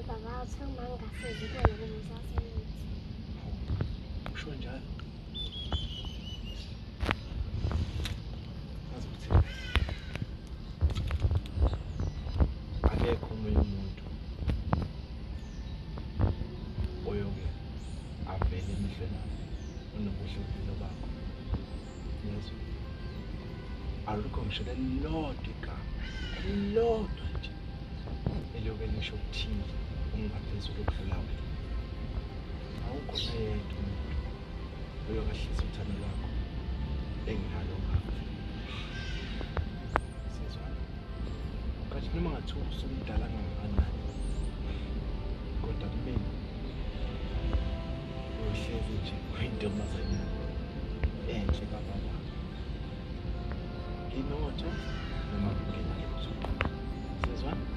Ubaba wathi uma ngingasizi kuwena kuba usasebenzi. Usho njalo. Azi ukuthi akekho omunye umuntu oyoke avele emehlweni ami onobuhle obulilo bakho. Yezwa? Alukho ngisho lelilodwa igama, elilodwa nje eliyoke lisho okuthile okungaphezulu okudlula wena. Awukho noyedwa umuntu oyokahlisa uthando lwakho enginalo ngakho. Siyezwana? Kanti noma ngathiwa usumdala kangakanani kodwa kumina uyohlezi nje uyintombazanyana enhle kababa. Nginotho noma ngingenalutho. Siyezwana?